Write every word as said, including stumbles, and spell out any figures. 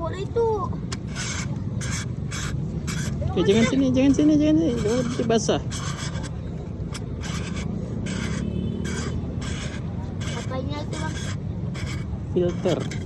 Kalau itu. Eh, jangan sini, jangan sini, jangan sini. Jangan nanti basah. Apanya itu, Bang? Filter.